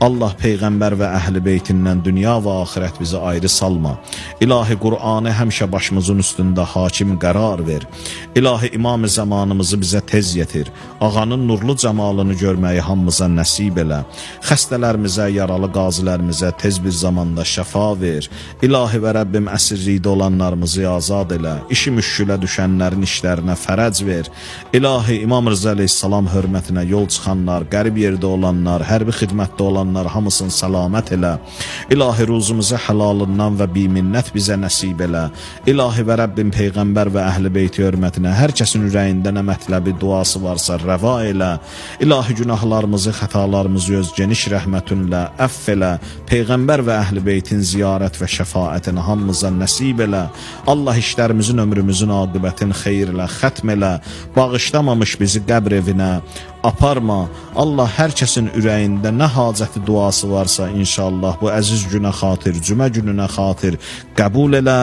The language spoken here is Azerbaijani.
Allah peyğəmbər və əhli beytindən dünya və axirət bizi ayrı salma. İlahi Qur'anı həmişə başımızın üstündə hakim qərar ver. İlahi imam zamanımızı bizə tez yetir. Ağanın nurlu cəmalını görməyi hamımıza nəsib elə. Xəstələrimizə, yaralı qazilərimizə tez bir zamanda şəfa ver. İlahi və Rəbbim əsirlikdə olanlarımızı azad elə. İşi müşkülə düşənlərin işlərinə fərəc ver. İlahi İmam Rıza əleyhissalam hörmətinə yol çıxanlar, qərib yerdə olanlar, hərbi xidmətdə olanlar hamısını səlamət elə. İlahi ruzumuzu halalından və biminnət bizə nəsib elə. İlahi və Rəbbim peyğəmbər və əhli beyti hörmətinə hər kəsin ürəyində nə mətləbi, duası varsa rəva elə. İlahi günahlarımızı, xətalarımızı öz geniş rəhmətinlə əfv elə. Peyğəmbər və əhli beytin ziyarət və şəfaətini hamımıza nəsib elə. Allah işlərimizin, ömrümüzün aqibətin xeyirlə xətm elə. Bağışlamamış bizi qəbr evinə aparma. Allah hər kəsin ürəyində nə hacəti duası varsa inşallah bu əziz günə xatir, cümə gününə xatir qəbul elə.